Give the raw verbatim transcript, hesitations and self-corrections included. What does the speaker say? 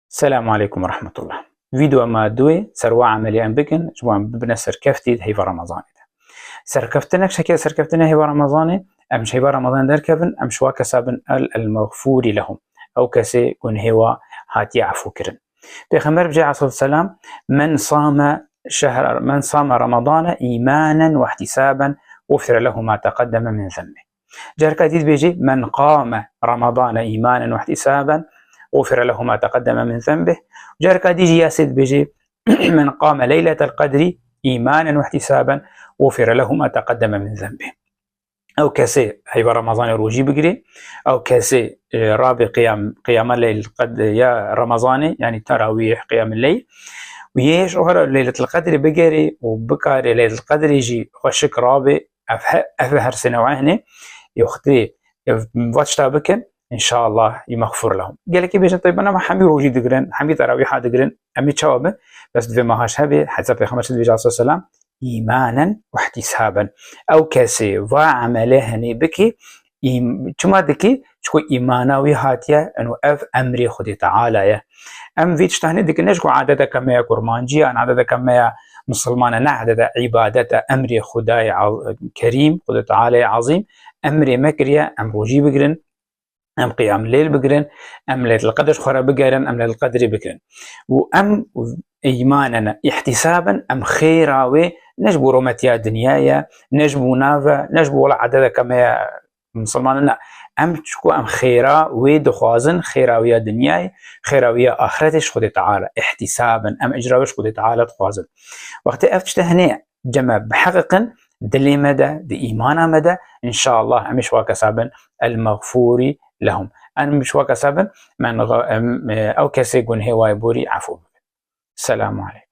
Selamu aleykum ve rahmetullah. Vîdeo me duê serwa emelê em bikin, ji bo em bibine serkeftî di heyva Remezanê de. Serkeftinek şekil serkeftinê heyva Remezanê, em ji heyva Remezanê derkevin, em şiwa kesa bin el el mexfûrî lehum. Ew kesê gunhê wa hatiye efû kirin. Pêxember bicê aleyhissalatu vesselam, "Men same şehra, men same Ramadane îmanen ve ihtisaben, gufire lehu ma teqeddeme min zenbi." Carka dî dibêjê, "Men qame Ramadane îmanen ve ihtisaben, gufire lehu ma teqeddeme min zenbi." Carka dî jî ya sê dibêjê, "Men qame leyletel qedrî îmanen ve ihtisaben, gufire lehu ma teqeddeme min zenbi." Ew kesê heyva Remezanê rojî bigirê, ew kesê, e, rabê qiyam, qiyama leyl qed-, ya Remezanê, yanî terawîh, qiyamul leyl, û yê ji xwe re Leyletul Qedrê bigerê û bikarê Leyletul Qedrê jî xweşik rabê, ev he-, ev her sê newe hene, yê xwedê, ev va tişta bikin, inşallah, yê mexfûr lehum. Gelekî bêjin, "Teyb, em hemî rojî digirin, hemî terawîha digirin, em ê çawa bin?" Bes divê meha ji hebê, heta Pêxember çi dibêje, aleyhisselam, "Îmanen ve ihtisaben." Ew kesê va emelê henê bike, îm-, çima dike? Çiku îmana wî hatiye, eno ev emrê Xwedê Teala ye. Em vî tişta henê dikin, ne ji ku adeteke me ya kurmanciya, adeteke me ya misilmana, ne adete îbadete, emrê Xwedayê al-, Kerîm, Xwedê Tealayê Azîm, emrê me kiriye, em rojî bigirin, em qiyam leyl bigirin, em Leyletul Qedr xwe re bigerin, em Leyletul Qedrê bigirin. Û em îmanene, îhtîsabin, em xêra wê ne ji bo rometiya dinyayê, ne ji bo nave, ne ji bo wela ededeke me ya misilmanan, ne. Em çiku em xêra wê dixwazin, xêra wê ya dinyayê, xêra wê ya axiretê ji Xwedê Teala, îhtîsabin, em icra wê ji Xwedê Teala dixwazin. Wextê ev tişte hene, ceme biheqiqin, dilê me de, di îmana me de, inşallah em ê şiwa kesa bin el mexfûrî lehum. Em ê şiwa kesa bin, men, em, ew kesê gunhê wayê borî efû bibin. Selamu aleykum.